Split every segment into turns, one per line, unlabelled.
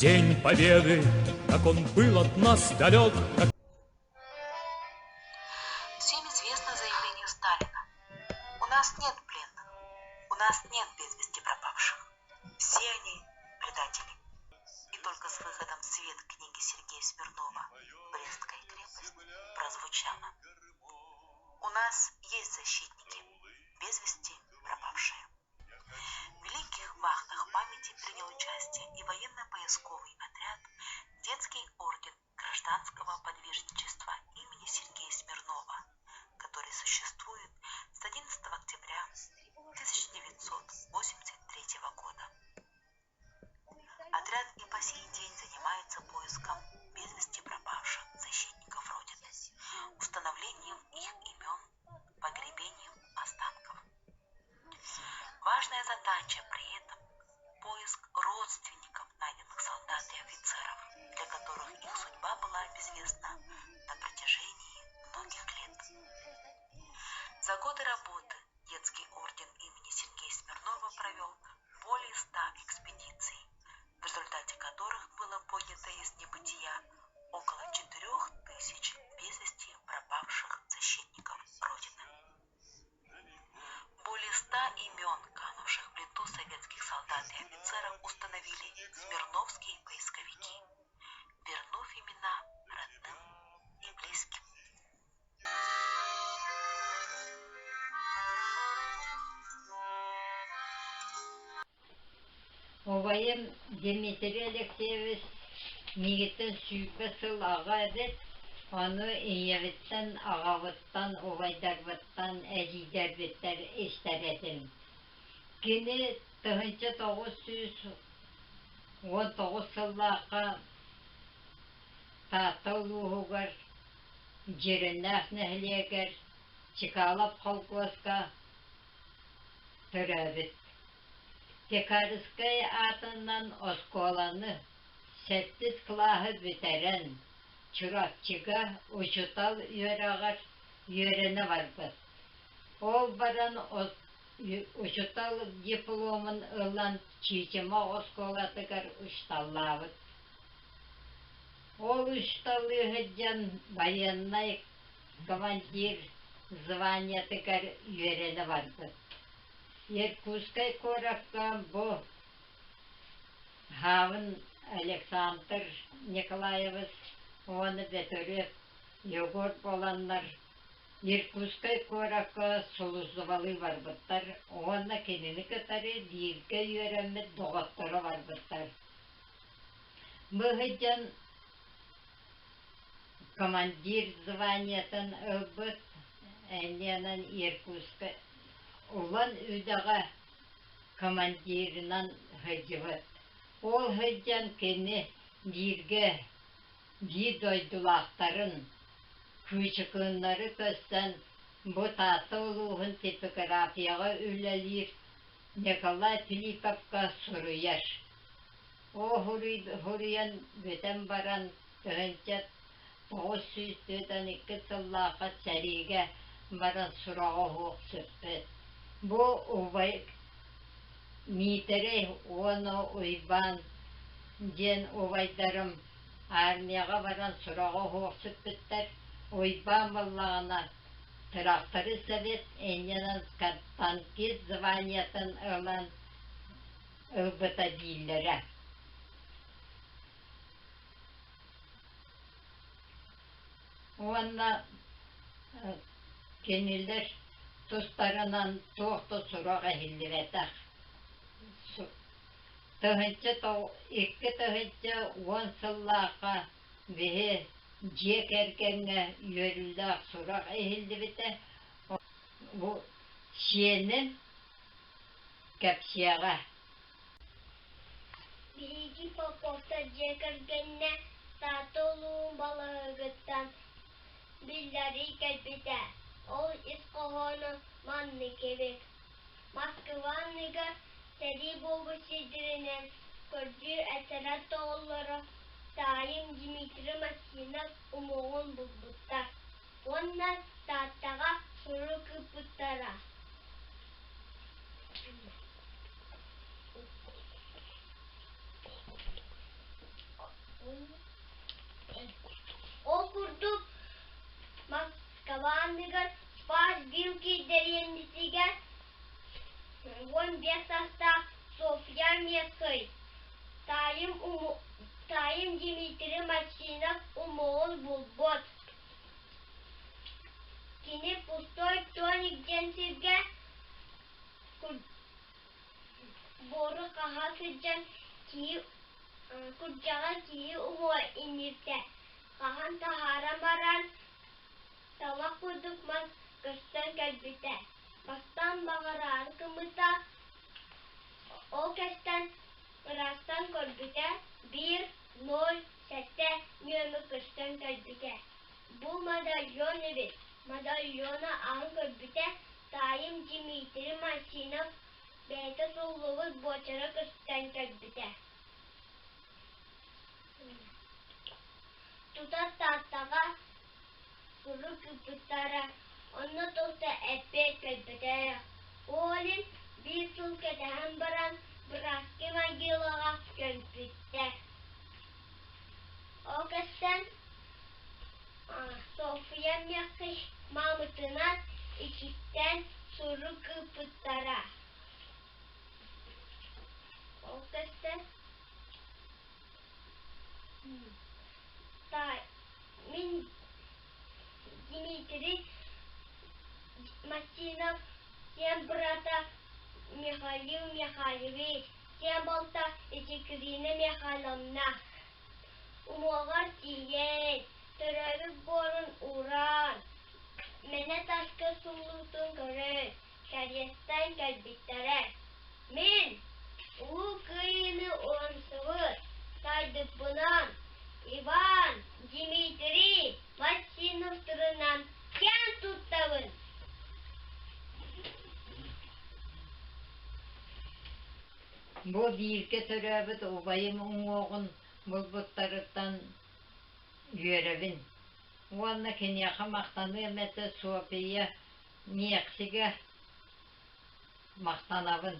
День Победы, как он был от нас далек, как
Всем известно заявление Сталина. У нас нет пленных, у нас нет без вести пропавших. Все они предатели. И только с выходом в свет книги Сергея Смирнова «Брестская крепость» прозвучало. У нас есть защитники, без вести пропавшие. В Великих вахтах памяти принял участие и военно-поисковый отряд «Детский орден гражданского подвижничества имени Сергея Смирнова», который существует с 11 октября 1983 года. Отряд и по сей день занимается поиском без вести пропавших защитников Родины, установлением их имен, погребением останков. Важная задача при этом – поиск родственников найденных солдат и офицеров, для которых их судьба была безвестна на протяжении многих лет. За годы работы Детский орден имени Сергея Смирнова провел более 100 экспедиций, в результате которых было поднято из небытия около 4000 без вести пропавших защитников Родины. Более 100 имен, канувших в лету советских солдат и офицеров, установили смирновские поисковики, вернув имена родным и близким.
Убайым Дмитрий Алексеевич миигиттэн 20 сыл аҕа эбит, ону ийэбиттэн, аҕабыттан, убайдарбыттан, эдьиийдэрбиттэн истэр этим. Кини 1919 сыллаахха Таатта улууһугар Дьиэрэннээх нэһилиэгэр Чкалов холкуоска төрөөбүт. Пекарскай аатынан оскуоланы сэттис кылааһы бүтэрэн, Чурапчыга учуутал үөрэҕэр үөрэнэ барбыт. Ол баран учуутал дипломун ылан Чиичимэ оскуолатыгар учууталлаабыт. Ол учууталлыы сылдьан байыаннай командир званиетыгар үөрэнэ барбыт. Иркутскай куоракка бу Хаавын Александр Николаевич уонна Бөтөрүөп Егор буоланнар Иркутскай куоракка сулууспалыы барбыттар уонна кинини кытары бииргэ үөрэммит доҕотторо барбыттар. Бу сылдьан командир званиетын ылбыт, иннинэн Иркутскай Улан Үдэҕэ командирынан сылдьыбыт. Ол сылдьан кини бииргэ биир дойдулаахтарын Кыычыкыннары көрсөн бу Таатта улууһун типографияҕа үлэлиир Николай Филипповка суруйар. Ол суруйан бүтэн баран 1942 сыллаахха сэриигэ баран сураҕа суох сүппүт. Бу убай Миитэрэй уонна Уйбаан диэн убайдарым армияҕа баран сураҕа суох сүппүттэр. Уйбаан буоллаҕына тырахтары совет иннинэн танкист званиетын ылан ылбыта дииллэрэ. Уонна кинилэр тустарынан туох да сурах иһиллибэтэх. 2010 сыллаахха биһи дьиэ кэргэҥҥэ үөрүүлээх сурах иһиллибитэ. Бу сиэним кэпсиэҕэ.
Биһиги Поповтар дьиэ кэргэннэ Таатта улууһун балаһыгыттан биллэрии кэлбитэ. Ол ис хоһооно маннык эбит: Москва анныгар сэрии буолбут сирдэринэн көрдүүр этэрээт оҕолоро таайым Дмитрий Максимов уҥуоҕун булбуттар уонна Тааттаҕа сурук ыыппыттара. Таайым Дмитрий Максимов уҥуоҕун булбут. Кини пустой тоник диэн сиргэ буору хаһа сылдьан киһи курдьаҕа киһи уҥуоҕа иҥнибитэ. Хаһан таһааран баран талах курдук мас көстөн кэлбитэ. Бастаан баҕараары гыммыта, ол кэстэн ыраастан көрбүтэ, биир ноль сэттэ нүөмэр көстөн кэлбитэ. Бу медальон эбит. Медальону аан көрбүтэ, таайым Дмитрий Мальцинов бэйэтэ суллубут буочара көстөн кэлбитэ. Тута Тааттаҕа сурук ыыппыттара, онно туох да эппиэт кэлбэтэх. Ол иһин биир сыл кэтэһэн баран быраастыы могилаҕа көмпүттэр. Ол кэстэн Софья миэхэ маамытынан иккистээн сурук ыыппыттара. Ол кэстэн Мин Дмитрий Мастинов сиэн бырата Михаил Михайлович, сиэн балта Екатерина Михайловна уҥуоҕар тиийэн, төрөөбүт буорун ууран, мэнэ таска сууллубутун көрөн, кэриэстээн кэлбиттэрэ. Мин Улуу Кыайыыны уһансыбыт сайдыппынан Иван Дмитрий Максимовтарынан киэн туттабын.
Бу бииргэ төрөөбүт убайым уҥуоҕун булбуттарыттан үөрэбин уонна киниэхэ махтаныам этэ Софья Миэхсигэ махтанабын.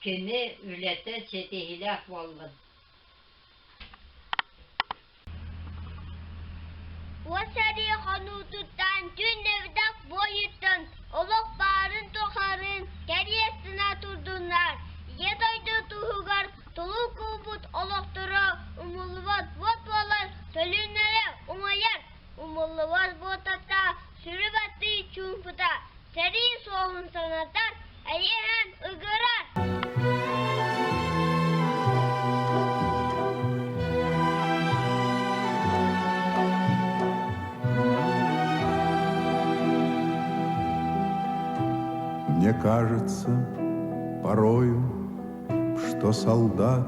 Кини үлэтэ ситиһиилээх буоллун.
Уот сэрии хонуутуттан түүн эбдэх буойуттан олох баарын тухарын кэриэс гына турдуннар. Ийэ дойду туһугар толуу куубут олохторо умуллубат уот буолан төлөннөрө умайар. Умуллубат буотата сүрү баттыы чуумпута сэрии суолун санатар, эйиэһэн ыгырар.
Мне кажется порою, что солдат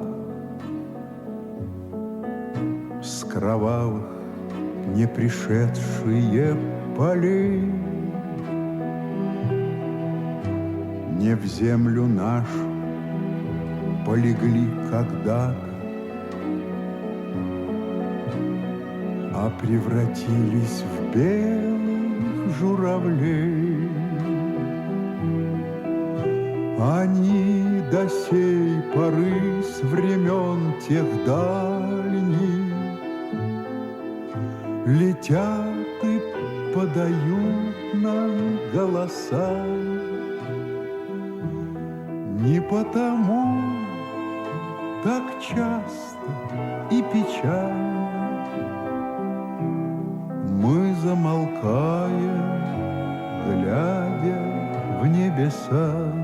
С кровавых не пришедшие полей Не в землю нашу полегли когда-то, А превратились в белых журавлей. Они до сей поры с времен тех дальних Летят и подают нам голоса. Не потому так часто и печально Мы замолкаем, глядя в небеса.